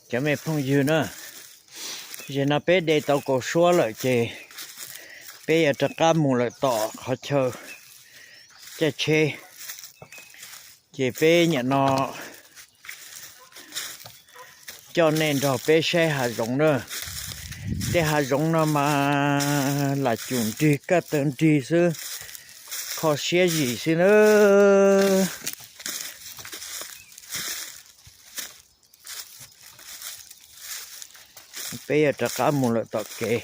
Cov me phooj ywg na, zaum no peb de tau kaus suab lawm ces peb yuav rov qab mus lawm tom qhov chaw caij tsheb, ces peb nim no coj nej nrog peb saib hav zoov na. Tej hav zoov no mas lam cum nrig kaj tawg nrig xwb, kho siab zim xwb na. Peb yuav rov qab mus lawm tom kev.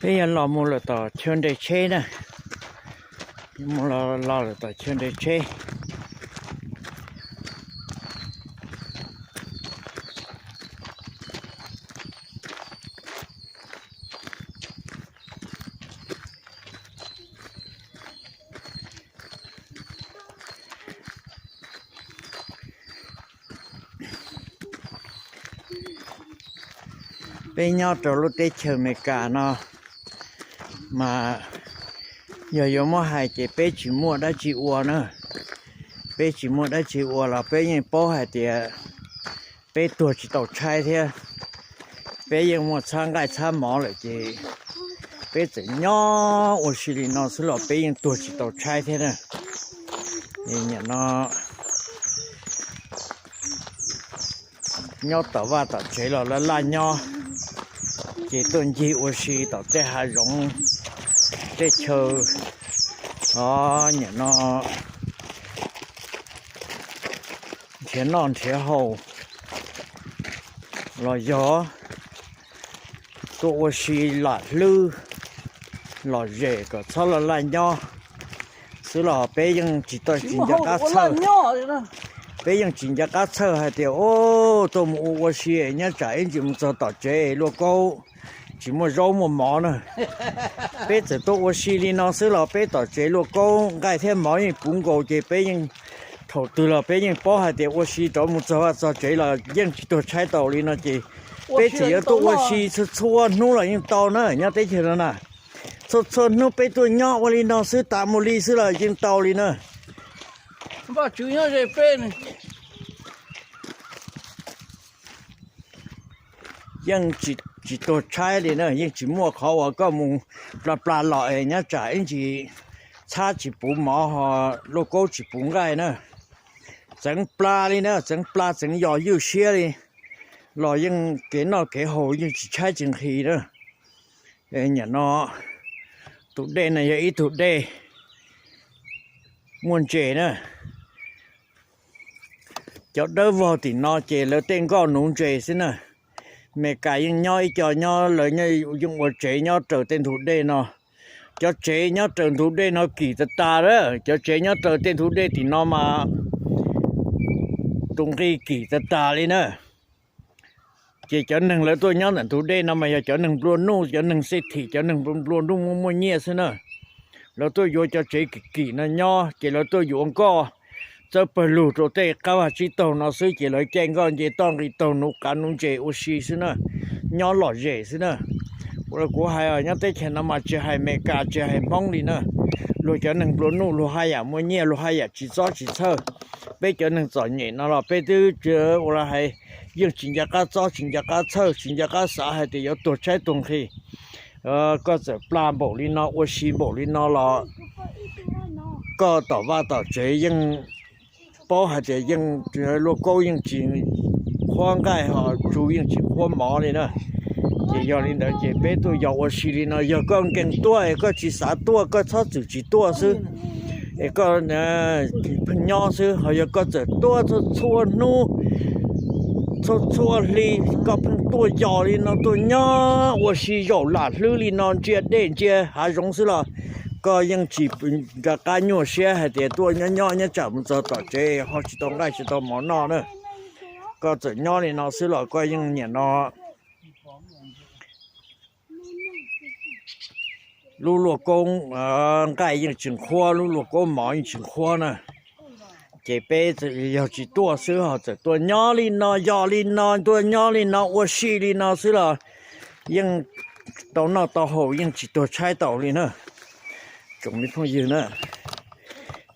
Peb yuav los mus lawm tom chaw nres tsheb na. Mus los los lawm tom chaw nres tsheb. Peb nyob rau lub teb chaws Amelikas no mas yog yuav muab hais ces peb tsis muaj dab tsi ua na. Peb tsis muaj dab tsi ua los peb yeej paub hais tias peb tuag tsis tau tshaib thiab. Peb yeej muaj txhab nqaij txhab mov lawm ces peb txawm nyob ua si li no xwb los peb yeej tuag tsis tau tshaib thiab na. Nim no nyob tom vaj tom tsev los laj laj nyob, ces tuaj ncig ua si tom tej hav zoov tej chaw, o, nim no nrhiav noj nrhiav haus los yog tuaj ua si lam hlwb lom zem kom txhob laj laj nyob xwb los peb yeej tsis tau, tsis nco qab txhawj. Peb yeej tsis nco qab txhawj hais tias, o, tuaj mus ua ua si nyob tsam ib ntsis mus txog tom tsev luaj kaub tsis muaj zaub muaj mov na. Peb txawm tuaj ua si li no xwb los peb tom tsev luaj kaub nqaij thiab mov yeej puv nkaus ces peb yeej thaum twg los peb yeej paub hais tias ua si rov mus txog vaj txog tsev los yeej tsis tuag tshaib tau li no ces peb txawm yuav tuaj ua si txhua txhua hnub los yeej tau na nyob teb chaws no na. Txhua txhua hnub peb tuaj nyob ua li no xwb tas mus li xwb los yeej tau li na. Vaj tswv nyob ze peb. Yeej tsis tuag tshaib li na, yeej tsis muaj qhov uas koj mus pla pla los es nyob tsam ib ntsis txhab tsis puv mov ho luaj kaub tsis puv nqaij na. Txeev pla li na, txeev pla txeev yos ywj siab li los yeej kev noj kev haus yeej tsis tshaib tsis nqhis na. Nim no tus dej no yog ib tug dej muaj ntses na. Cov dawb vog tim no ces lawv tej nkoj nuv ntses xwb na. Meskas yeej nyob ib co nyob lawv yeej ua tsev nyob raws tej ntug dej no. Cov tsev nyob raws ntug dej no kim tas tas lawm, cov tsev nyob raws tej ntug dej tim no mas tus nqi kim tas tas li na. Ces cov neeg lawv tuaj nyob ntawm ntug dej no mas yog cov neeg nplua nuj, cov neeg xej thim, cov neeg nplua nuj muaj muaj nyiaj xwb na. Lawv tuaj yuav cov tsev kim kim no nyob, ces lawv tuaj yuav nkoj txawb pawg lug rau tej qab vaj tsib taug no xwb, ces lawv caij nkoj nce toj nqis taug nuv qav nuv ntses ua si xwb na, nyob lom zem xwb na. Kuv hais nyob teb chaws no mas tsis hais Amelikas tsis hais Hmoob li na, luag cov neeg nplua nuj luag haj yam muaj nyiaj, luag haj yam tsis txob tsis txhawj. Peb cov neeg txom nyem no los peb twb ua hais yeej tsis nco qab txob tsis nco qab txhawj tsis nco qab xav hais tias yuav tuag tshaib tuag nqhis. Koj txawm pla npaum li no ua si npaum li no los koj tom vaj tom tsev yeej paub hais tias yeej luaj kaub yeej tsis qhuab nqaij ho tsu yeej tsis qhuab mov li na. Ces yog li ntawd ces peb tuaj yos ua si li no, yog koj nkees tuaj es koj tsis xav tuaj koj txhob txwm tsis tuaj xwb, es koj pheej nyob xwb. Ho yog koj txawm tuaj txhua txhua hnub txhua txhua hli, koj pheej tuaj yos li no tuaj nyob ua si zaum lam hlwb li no ntsia dej ntsia hav zoov xwb los koj yeej tsis rov qab nyuaj siab hais tias tuaj nyob nyob nyob tsam mus txog tom tsev ho tsis tau nqaij tsis tau mov noj na. Koj txawm nyob li no xwb los koj yeej niam no lub luaj koob nqaij yeej tsis nqhuab, lub luaj koob mov yeej tsis nqhuab na. Ces peb yog tsis tuaj xwb ho txawm tuaj nyob li no yos li no tuaj nyob li no ua si li no xwb los yeej tau noj tau haus yeej tsis tuag tshaib tau li na. Tsoom me phooj ywg na,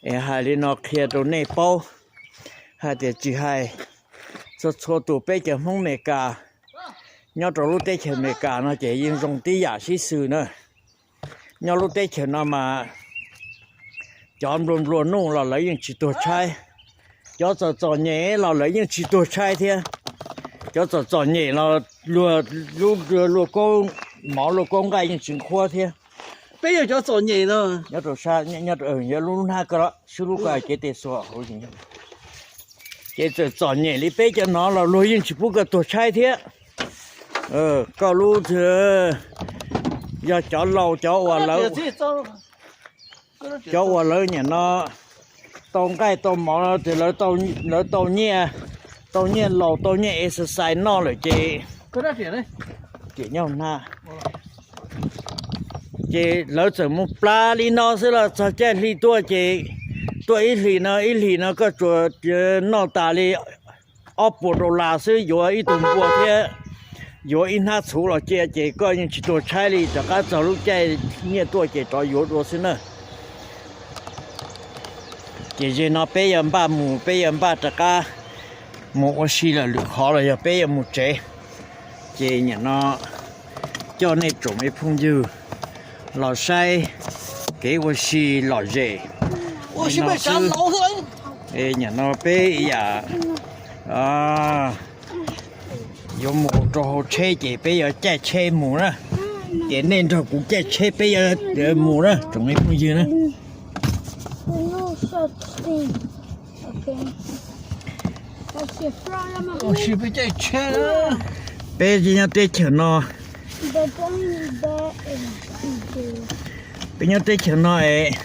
es hais li no qhia rau nej paub hais tias tsis hais txhua txhua tus peb cov Hmoob Amelikas nyob rau lub teb chaws Amelikas no ces yeej zoo tib yam sib xws na. Nyob lub teb chaws no mas cov nplua nplua nuj los lawv yeej tsis tuag tshaib, cov txom txom nyem los lawv yeej tsis tuag tshaib thiab. Cov txom txom nyem los luag lub luaj koob mov luaj koob nqaij yeej tsis nqhuab thiab. Peb yog cov txom nyem no. Nyob rau sab, nyob rau lub hnab ko, sib lub ko kev tes xuas hauv. Ces txawm txom nyem li peb cov no los luag yeej tsis pub koj tuag tshaib thiab. Koj lub yog cov laus cov uas lawv, cov uas lawv niam no tau nqaij tau mov no ces lawv tau nyiaj, tau nyiaj laus tau nyiaj exercise noj lawm ces, ces lawv txawm mus plab li no xwb los txog caij hli tuaj ces tuaj ib hlis no ib hlis no koj tsuas noj tas li ob puas dollar xwb, yuav ib tug npua thiab yuav ib hnab txhuv los cia ces koj yeej tsis tuag tshaib li. Rov qab txog lub caij nyiaj tuaj ces rov yuav dua xwb na. Ces zeg no peb yuav npaj mus, peb yuav npaj rov qab mus ua si lawm lwm qhov los yog peb yuav mus tsev. Ces niam no coj nej tsoom me phooj ywg los saib kev ua si lom zem li no xwb. Niam no peb yam yuav mus rau hauv tsheb ces peb yuav caij tsheb mus na. Ces nej nrog kuv caij tsheb peb yuav mus na tsoom me phooj ywg na. Peb nyob teb chaws no, peb nyob teb chaws no es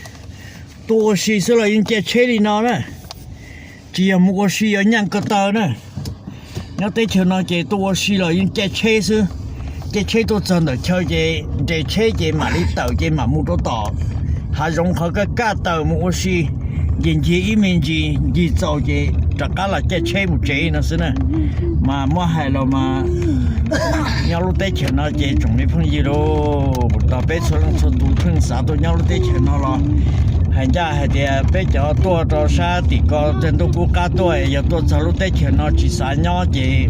tuaj ua si xwb los yeej caij tsheb li no na. Tsis yog mus ua si yuav nyaj ko taw na. Nyob teb chaws no ces tuaj ua si los yeej caij tsheb xwb. Caij tsheb tuaj txog ntawm chaw ces nres tsheb ces mam li tawm ces mam mus rau tom hav zoov qhov kaj kaj taws mus ua si. Ces ncig ib me ntsis ncig txaus ces rov qab los caij tsheb mus tsev no xwb na. Mas muab hais los mas nyob lub teb chaws no ces tsoom me phooj ywg lauj, tau peb txhua leej txhua tus pheej xav tuaj nyob lub teb chaws no los hais ncaj hais tias peb cov tuaj rau sab tim ko tej ntuj kub qab tuaj, yog tuaj txog lub teb chaws no tsis xav nyob ces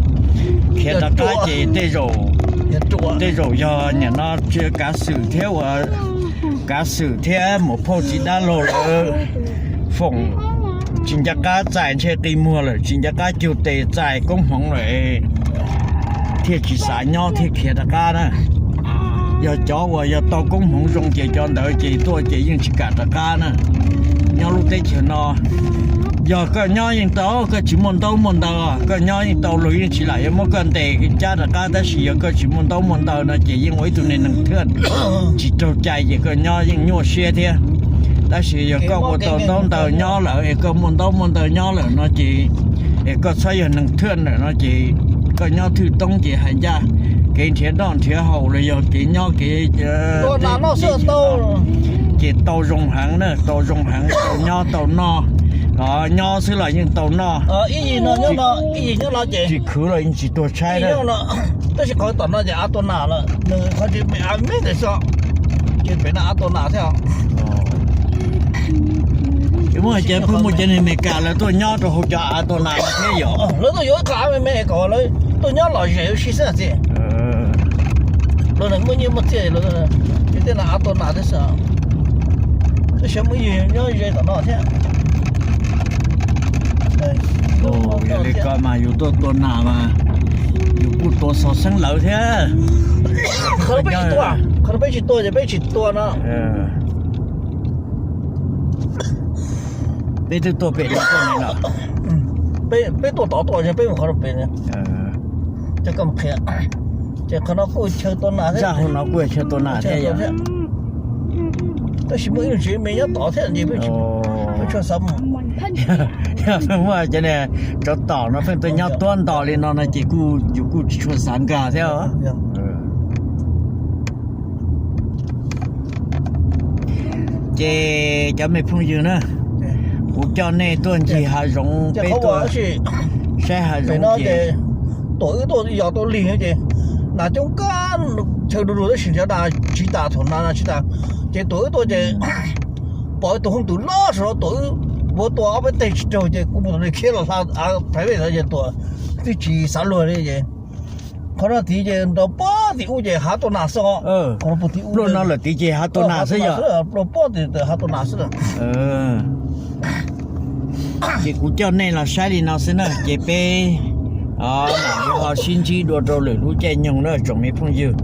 khiav rov qab ces tej zaum, tej zaum yog niam no tsis kav xwm thiab uas kav xwm thiab mus phauj txiv dab laug lawm foom tsis nco qab txais ntshe qi muag lawm tsis nco qab cug tes txais koob hmoov lawm thiaj tsis xav nyob thiaj khiav rov qab na. Yog cov uas yog tau koob hmoov zoo ces cov ntawd ces tuaj ces yeej tsis kam rov qab na. Nyob lub teb chaws no yog koj nyob yeej tau, koj tsis muaj ntaub muaj ntawv, koj nyob yeej tau, luag yeej tsis lam yuav muab koj ntes cab rov qab, tab sis yog koj tsis muaj ntaub muaj ntawv no ces yeej ua ib tug neeg thwj tsis raug cai ces koj nyob yeej nyuaj siab thiab. Tab sis yog koj ua tau ntaub ntawv nyob lawm es koj muaj ntaub muaj ntawv nyob lawm no ces, es koj txhob yog neeg thwj lawm no ces Koj nyob thwj toob ces hais ncaj kev nrhiav noj nrhiav haus los yog kev nyob kev, ces tau zoo heev na, tau zoo heev, tau nyob tau noj. Nyob xwb los yeej tau noj, tsis khwv los yeej tsis tuag tshaib na. Tab sis qhov tom no ces av tua nas lawm, nws qhov tsis me av me ntawd xwb, ces pem no av tua nas thiab. Muaj cov pheej muaj cov niag Amelikas lawv tuaj nyob rau hauv cov av tua nas no thiab yom. Lawv tuaj yuav ib qho av me me kom lawv tuaj nyob lom zem ua si xwb txiv. Lawv muaj nyiaj muaj txiaj, ces tej no av tua nas thiab xwb. Tab sis muaj ib yam nyob ze tom no thiab. Yog li ko mas yus tuaj tua nas mas yus kuj tua xov xeeb lawv thiab. Qhov no peb tsis tua, qhov no peb tsis tua ces peb tsis tua no. Peb twb tuaj pem no tuaj ne los? Peb tuaj tod tuaj, peb mus qhov rau pem. Ces koj mus qhia, ces qhov no kuj chaw tua nas thiab. Zaj hauv no kuj chaw tua nas thiab yom. Tab sis muaj ib lub tsev me nyob tod thiab ces peb tsis xav mus. Yog muaj cov niag tsov tom no pheej tuaj nyob tuab nto li no no ces kuj yus kuj tsis tshua xav nkag thiab os. Ces cov me phooj ywg na, kuv coj nej tuaj ncig hav zoov, peb tuaj saib hav zoov ces tuam wb tuaj yos tau lig ces nas coob kawg, chaw du lug tab sis nrhiav nas tsis tas, thaum nas tsis tas. Ces tuam wb tuaj ces pom ib tug hoob tus loj saum no, tuam wb ua tua ob peb teg tsis raug ces kuv mus tus li khiav los hla av phaiv pem no ces tuam twb tsis xav luag li ces qhov no tid ces nrov pob tim ub ces hav tua nas xwb. Qhov no puag tim ub no lawm tid ces hav tua nas xwb yom. Pob tim hav tua nas xwb. Ces kuv coj nej los saib li no xwb na ces peb mam li ho sib ntsib dua rau lwm lub caij nyoog na tsoom me phooj ywg.